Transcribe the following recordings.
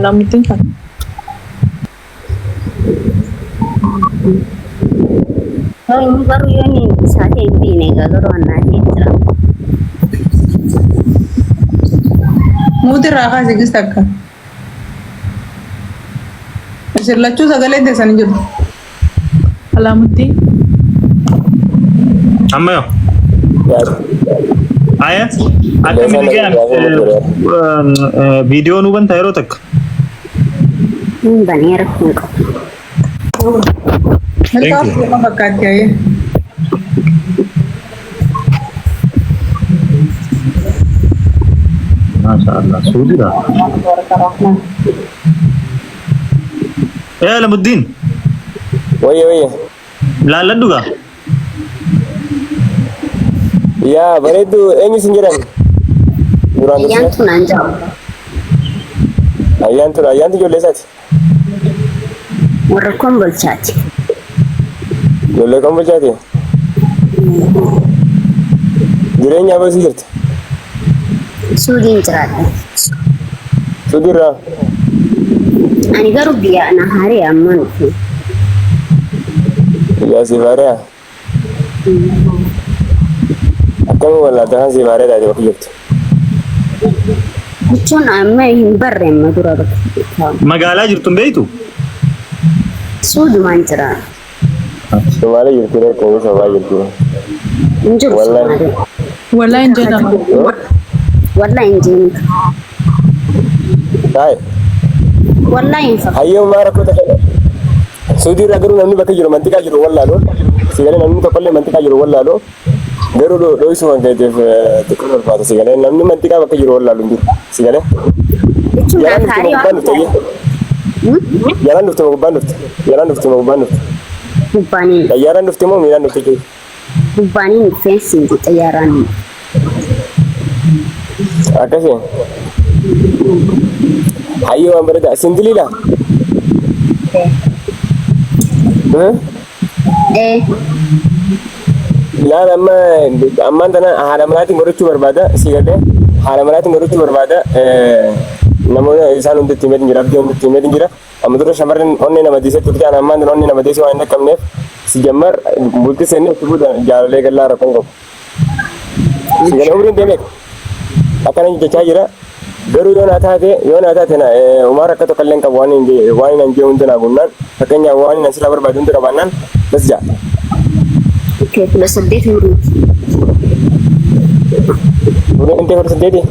Alaamuttiin kan. Inni garuu yoo inni isaa ta'e hin beekne egaa garuu annaa ta'e jira. Muuti irraa kaasi gis takka. Isin lachuu sagaleen teessan hin jirtu. Alaamuttiin. Amma yoo. Aya. Akka miidhagaan viidiyoo nu banta yeroo takka. Hin banee rakkoo hin qabu. Thank Milkaaf you. nama fakkaatti ayee. Maasha Allah. Suudiidha. Ee Alamuddin. Wayye wayye. Laalladhu gaa. Yaa bareeddu eenyu sin jedhan? Duraan dursee. Ayyaantu naan jedhamu. Ayyaantuudha. Ayyaantu ijoollee isaati. Warra kombolchaati. Ijoollee kombolchaati. Jireenya abasii jirti. Suudiin jiraadha. Suudiirraa. Ani garuu biyya ana haaree ammaan dhufe. Biyyaa siif haare'a. Akkamiin wallaalta kan siif haaree taate bakka jirtu. Jechuun amma hin barre amma dura bakka. Magaalaa jirtu hin beektu? Suudumaan jira. Somaalee jirti reetti inni sobaa jirti. Hin jiru Wallahi. Somaalee. Wallahi hin jedhama. Wallahi hin jiru. Taa'e. Wallahi hin fakkaatu. Hayyoo maa rakkoo takka. Suudii irraa garuu namni bakka jiru mantiqaa jiru wallaaloo. Sigalee namni tokkollee mantiqaa jiru wallaaloo. Garuu dho'isuu waan ta'eef xiqqoo ulfaata sigalee namni mantiqaa bakka jiru wallaalu hin jiru. Sigalee. Jechuun Jalaan dhufte haaree moo gubbaan waan dhufte? Jalaan dhufte moo gubbaan dhufte? Jalaan dhufte moo gubbaan dhufte? Gubbaaniin Xayyaaraan dhufte moo miilaan dhufte jechuudha? gubbaaniin dhufeensi xayyaaraan. Akkasii. Hayyoo waan bareedaa. Singiliidha? Ee Laal amma ammaan tana haadha manaatiin godhachuu barbaada si galee haadha manaatiin godhachuu barbaada namoota isaan hundatti himeetiin jira abdii hundatti himeetiin jira amma dura shamarran onnee nama diisee turte ana ammaan tana onnee nama diisee waan hin dhaqqabneef si jammar bultii seennee itti booda jaalalee gallaa rakkoon qabu. Si galee umriin deemee akkana jechaa jira garuu yoo naa taate yoo naa taate na umaa rakka tokko illee hin qabu waan hin waan hin jee hunda naa guunnaan fakkeenyaaf waan hin asirraa barbaadu hunda qabaannaan bas jaa. Okay, 18 umriiti. Umriin intee 18?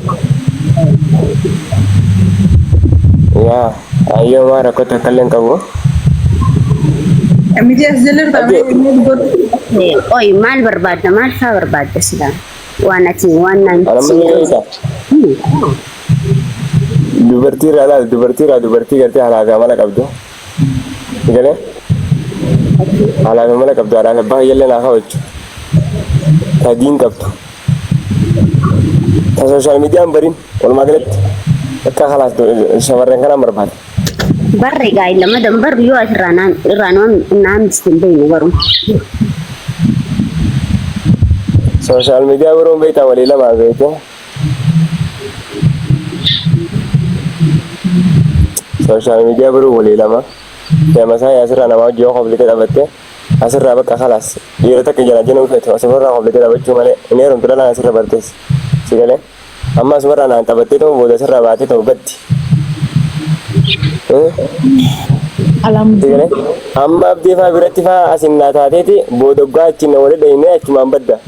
Yaa ayyoo umaa rakkoo tokko illee hin qabu. Miti as jala jirta Abdii. mee dubbadhu. Oyi maal barbaadda maal faa barbaadda silaa? Waan ati waan naan Anamma ni beekta. Dubartii irraa laal dubartii irraa dubartii gartee haalaa fi amala qabdu. Galee haalaa fi amala qabdu haadhaa fi abbaa kiyyallee naa kabachu. Ta diin qabdu. Ta sooshaal miidiyaan barin walumaa galatti akka halaas shamarran kanaan barbaada. Barre gaa lama dambarru yoo ati irraa naan irraa naan biste hin beeknu garuu. Sooshaal miidiyaa baruun beektaa walii lamaa beekte. Sooshaal miidiyaa baruun walii lama. Deemasaa asirraa namaa hojii yoo koblite dhabatte asirraa bakka kalaas dhiira takka jala jenuu feetu asumarraa koblite dhabachuu malee hin heerumtu dhalaan asirra bartees. Si galee? Amma asumarraa naan taphattee ta'u booda asirraa baatee ta'u baddi. Alhamdulillah. Si galee? Amma abdii faa biratti faa asin naa taateeti booda oggaa achiin na wali dhahinee achumaan badda.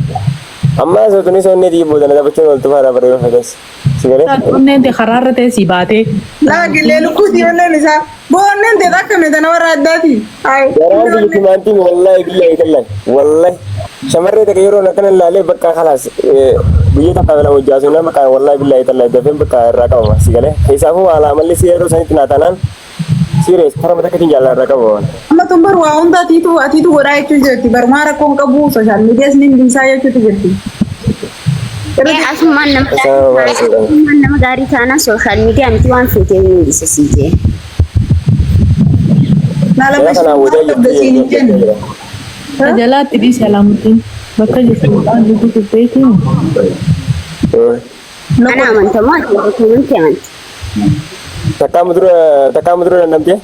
Amma osoo tunis onnee tiyya booda na taphachuun ooltu faa irraa bareedu fetes. Si galee? Onneen tee karaarra tee sii baatee. Laa gillee lukkuuti onneen isaa. Boo onneen tee takka mee tana warra addaati. Ay. Garaan kiyya timaantiin wallahi billahi tallahi wallahi shamarree takka yeroo akkana ilaalee bakka kalaas guyyaa takka lama hojjaasu nama bakka wallahi billahi tallahi dafeen bakka irraa qabama si galee keessaafuu haala amalli si yeroo sanitti naa taanaan serious tarama takkatiin jaalala irraa qabama. Amma tun bar waa hunda atiitu atiitu godhaa jechuu jirti. Barumaa rakkoon qabu sooshaal miidiyaas ni dhiisaa jechuutu jirti. Ee asumaan nama Asalamu gaarii alaikum. asumaan nama gaarii taanaan sooshaal miidiyaa miti waan feetee ni dhiisa sii jee. Laalama Jala kanaan isheen wadaa qabda siin hin jirti jennu. jira. Jalaatti dhiisi Alaamuddin. Bakka jirtu waan dubbisuuf beekiin. Ana amantamoo ati bakka amantii amanti. Takkaa mudura dandamtee?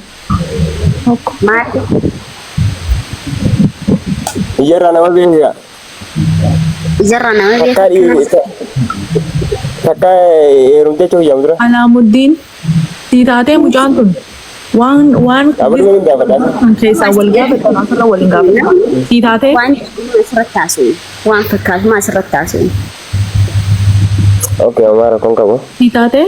Tokko. Maal? Iyyarraa nama beekaa. Ijarraa nama Takkaa beeku. Takkaa heerumtee jechuun hiyyamu dura. Alaamuddin sii taatee mucaan tun waan Dhaabbatni waliin gaafadha. kan keessaa wal gaafatan asirra waliin gaafatan. Sii taatee Waan asirratti haasa'u. Waan fakkaatu asirratti haasa'u. Okay, homaa rakkoon qabu. Sii taatee.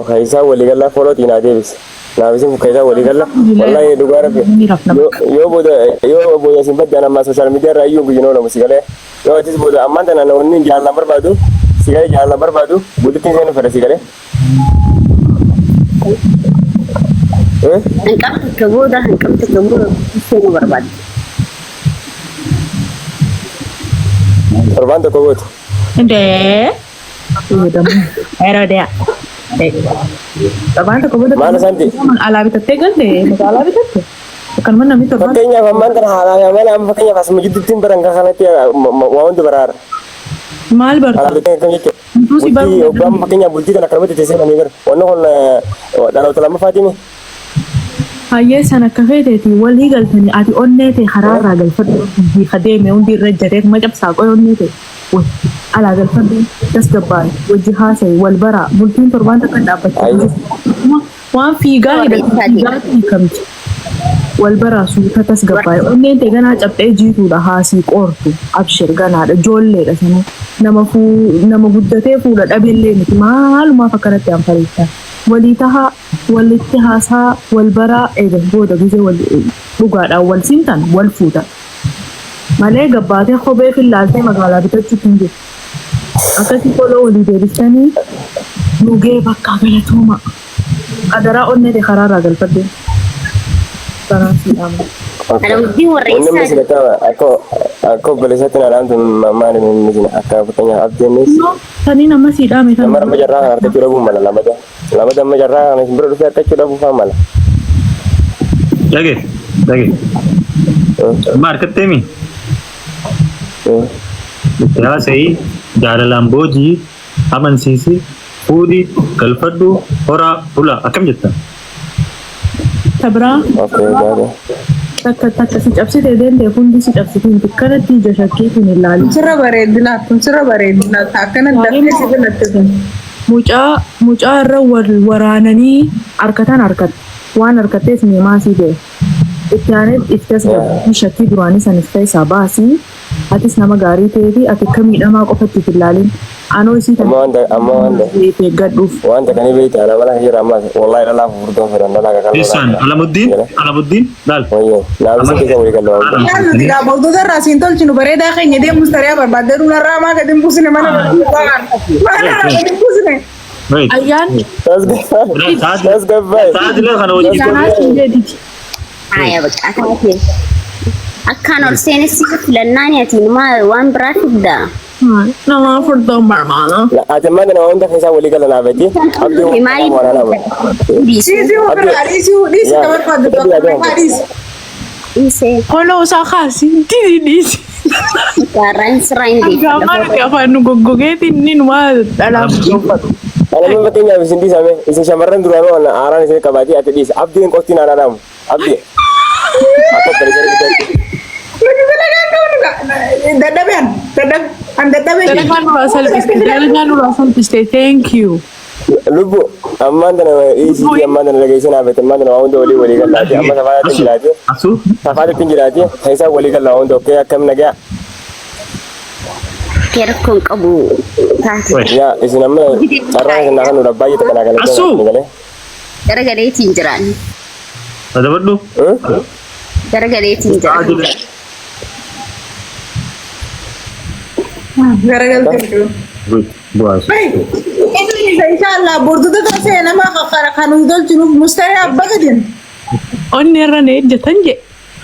Keessaa waliigallaa foolootii naa deebise. Naaf isin keessaa waliigalla. Wallahi dhugaa rabbi. Ni rafna. Yoo booda isin baddaan amma social media irraa iyyuu guyyinoo lamu si galee. Yoo atis booda ammaan tana namoonni jaalallaan barbaadu si galee, jaalallaan barbaadu bultittiin seenu fedha si galee. Eh? Hanqamti akka booda seenuu barbaadde. Torbaan tokko gootu. Indee. Yeroo dee'a. Torbaan tokko booda. Maal isaanti? Alaa bitattee galte, magaalaa bitatte. Akkanuma namni torbaan. Fakkeenyaaf ammaan tana haalaan amala amma fakkeenyaaf asuma jidduutti baran kan kanatti waa hundi baraara. Maal barta? Alaa bitee akkam jechuudha. Tuusi Bultii baruu. hoggaan fakkeenyaaf bultii kana akkanumatti itti seenanii bara. Wanni kun dhaloota lammaffaatiimi. Hayyee, san akka feeteeti walii galtanii ati onnee ta'e karaa irraa galfadhu, hiika deeme hundi irra jatee kuma cabsaa qoy, onnee ta'e alaa galfadhu, tasgabbaa'e wajji haasa'i, wal baraa. Bultiin torbaan takka dhaabbachaa jiru waan fiigaa hidhatu fiigaa hiikamti. Wal baraa, suuta tasgabbaa'e. Onneen ta'e ganaa cabxee jiituudha, haasii qoortu, abshir, ganaadha, ijoolleedha sana. Nama fuu nama guddatee fuudha dhabeellee miti, maalumaaf akkanatti anfareessa. Walii tahaa, walitti haasaa, wal baraa. Eega booda gisee wal dhugaadhaan wal simtan wal fuutan. Malee gabbaatee kophee fillaaltee magaalaa bitachuutti hin jiru. Akkasii follow walii deebistanii nugee bakka galatooma. Adaraa onnee ta'e karaa irraa galfadhe. Kanaan si dhaamna. Alawuddin warra Wanni amma eessaati? isin akka obboleessatti na dhaamtu maali inni isin akka fakkeenyaaf abdiinis Saniin amma si dhaame nama amma jarraa kana argachuu dhabuun mala, lamada lamada amma jarraa kana isin bira dhufee argachuu dhabuu faa mala. Dhage, dhage. Amma harkatteemi? Itti haasa'ii, jaalalaan boojii, amansiisi, fuudhi, galfadhu, horaa, bula. Akkam jettan? Tabraa. Okay, gaarii. Takka takka si cabsite deemte, hundi si cabsite hin kanatti ija shakkiitiin ilaalu. Sirra bareedina kun, sirra bareedina akkana dafee si filatte kun. Mucaa irra wal waraananii harkatan harkatte, waan harkattees miimaa sii ba'e. Itti aanee itti tasgabbii shakkii duraanii sanis keessaa baasii, atis nama gaarii ta'ee fi ati akka miidhamaa qofatti hin ilaalin. Anoo isii Amma wanta eeggadhuuf. Wanta kan beektu ana mala jira amma wallahi dhalaa furdoon fedhan dhalaa kakalloo. Isaan Alamuddiin, Alamuddiin, laal. Wayyee naaf isin keessa walii galaa wanta. Maal nuti gaa bordota irraa siin tolchinu, bareedaa keenya deemus tariyaa barbaadde nurraa maa gadi hin buusine mana barbaadde mana irraa gadi hin buusine. Wait. Ayyaan. Tasgabbaay. Tasgabbaay. Tajaajila kana hojii. Kanaa siin jedhiti. Haya, bakka taate. Akkaan ol seenessi filannaan ati maa waan biraa fidda. Nama furdoon barbaada. Ati amma nama hunda keessaa walii gala naaf jechi. Abdiin Maaliif waraanama. dhiisuu? Dhiisii ofirraa, dhiisii, dhiisii ka barbaadde tokko dhiisi. Dhiisee. Koloo isaa kaasi didi dhiisi. Gaarraan sirraa hin Gaafa deeffadha. nuti afaan nu goggogeetiin inni numaa dhalaaf uffatu. Ana amma fakkeenyaaf isin dhiisame, isin shamarran duraanuu ana aaraan isin qabaatee ati dhiisa. Abdiin qofti naan araaramu. Abdii. Akka obboleessa guddaatti. Nuti dalagaan qabnu dadhabeen dadhabe an dadhabee. Dalagaa nurraa salphiste. Dalagaa nurraa salphiste. Thank you. Lubbu ammaan tana dhiisii, ammaan tana dhageessee naaf jette, ammaan tana waa hunda walii galaati amma safaatti jiraate. Asuu. Safaatti jiraate keessaa walii gala waa hunda, okay, akkam nagaa. Kee rakkoon qabu taate. Yaa isin amma carraa isin naa kan baay'ee takka naa galee. Asuu. Galee. Garagaleetiin jiraan. Adabadhu. Garagaleetiin jiraan. Tajaajila. Garagaltee. Bu'aa. Inshallah bordota taasise nama kan nuti tolchinuuf mustariyaa abbaa gadin. Onni irra na ejjetan je.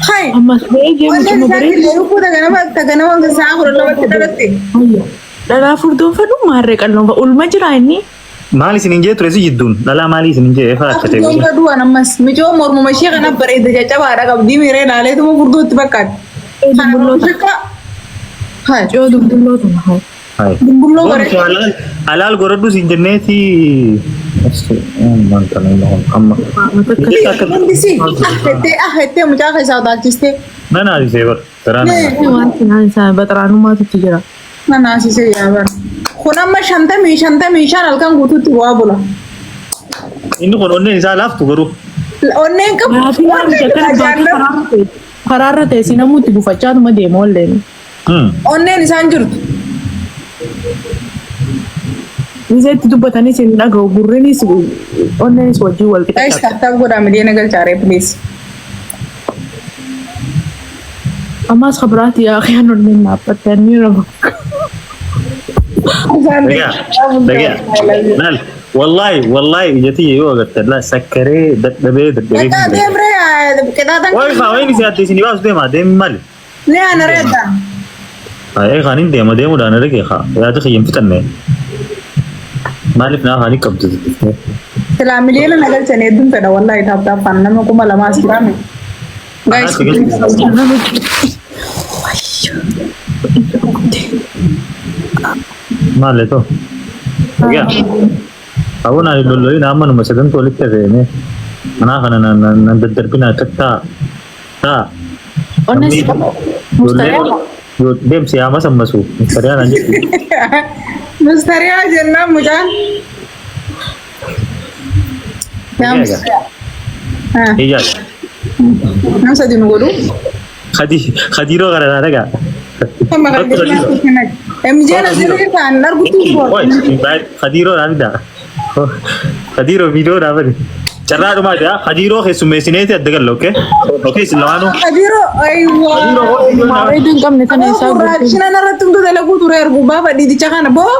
Hai. Ammas ba'ee Wanti mucuma isaan bareedu. illee lubbuu taganama sa'a 12tti dhalatte. Dhalaa furdoon fedhu maarree qalloon ulma jira inni. Maal isin hin jee ture si jidduun? Dhalaa maalii isin hin jee? Efa akka ta'e. Furdoon fedhu ammas micoo mormuma ishee kana bareeda caccabaadha qabdii miiree ilaaleetuma furdootti fakkaatti. Dumbulloo. Hai. Coo dumbulloo tuma haa. Hai. Dumbulloo bareeda. Alaal, alaal godhadhu siin jenneeti. Maal kana inni amma. Hundi si ah jettee ah jettee mucaa keessaa utaalchistee. Nan haasisee bar. Garaa nama. Wanti naan isaa baxiraanummaatu itti jira. Na naasisee yaa bara. Kun amma 55 halkan guutuutti bu'aa bula. Inni kun onneen isaa laaftu garuu. Onneen qabu. Maatii waan akkana baatee karaarra ta'e si namuutti gufachaatuma deema olleen. Onneen isaan jirtu. Miseetti dubbatanis hin dhaga'u gurrinis onneenis wajjin wal qixa. Guys, tap tap godhaa miliyoona galchaaree, please. Ammas kabiraati yaa kiyaan onneen naaffatte ni raba. Dhagaa. Dhagaa. Laal. Wallahi wallahi ijati yoo agartan laa sakkaree dadhabee dadhabee. Bakka deemree qixaaxan. Wayi kaa wayi si adde isin baasu deema deemi maali? Ni ana reedda. Ee kaan hin deema deemuudhaan arge kaa yaada kiyya hin fixanne. Maaliif naa kaanii qabdu dubbistee? Silaa miliyoona na galchan hedduun fedha wallahi tap tap kan nama 2000 as jiraame. Guys, Anaatti Maali too? Dhagaa. Aboo naan hin lollolin amma numa sagantuu walitti hafeeme. Manaa kana nan daddarbina akka taa taa. Onneen si qaba. Mustariyaa. Deemsi yaa masammasu. Mustariyaa naan jedhu. Mustariyaa jennaan mucaan. Yaa Mustariyaa. Ah, Ijaaj. Nama sadi nu godhu. Khadiiroo kana naa dhagaa. Amma kan MJN asirra kan argutu. Khadiiroo naa fidaa. Khadiiroo viidiyoo naa fidi. Carraa dhumaa jira. Khadiiroo keessummeessineeti adda galla, okay? Okay, isin lamaanuu. Khadiiroo aywa. Maareetu hin qabne tana isaa guutuu. Gurraachina narratti hunduu dalaguu ture ergu baafa dhiiticha kana boo.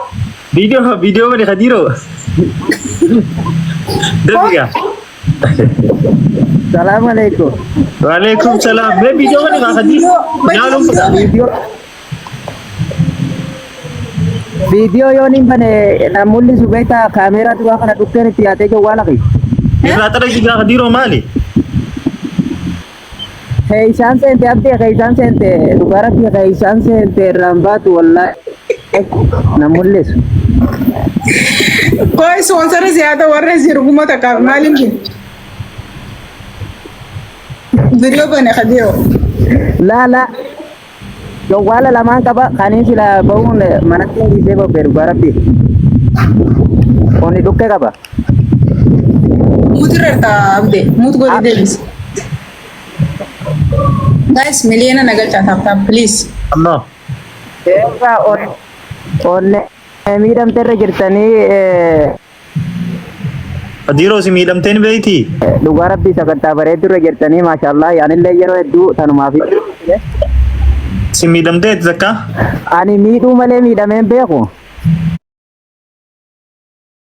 Viidiyoo viidiyoo mani Khadiiroo. Dafigaa. Salaam alaikum. Waalaikum salaam. Mee viidiyoo mani kaa Khadiiroo. Nyaaluun fudha. Viidiyoo yoon hin bane namoonni subeeta kaameeraa duraa kana dhukkeen itti yaatee jawwaala kiyya. Irraa xara jigaa Khadiiroo maali? Keeysaan seente abdee, keeysaan seente, dhugaa rabbii keeysaan seente irraan baatu wallaahi na mul'isu. Koi sponsor ziyaada warra jiru kuma takka maaliin kun? Viidiyoo bane Khadiiroo. Laa laa, jawwaala lamaan qaba kaniin sila bahuun manatti hin dhiisee bobbee dhugaa rabbii. Kuni dhukkee qaba. Mute irra abdee mute godhi deebisi. Guys, miliyoona na galchaa tap tap, please. Ammoo. Eegaa onne miidhamte irra jirtanii. Khadiiroo si miidhamteen beektii? Dhugaa rabbii sagantaa bareedduu irra jirtanii, maashaallah, anillee yeroo hedduu tanumaaf. Si miidhamteeti takka? Ani miidhuu malee miidhameen beeku.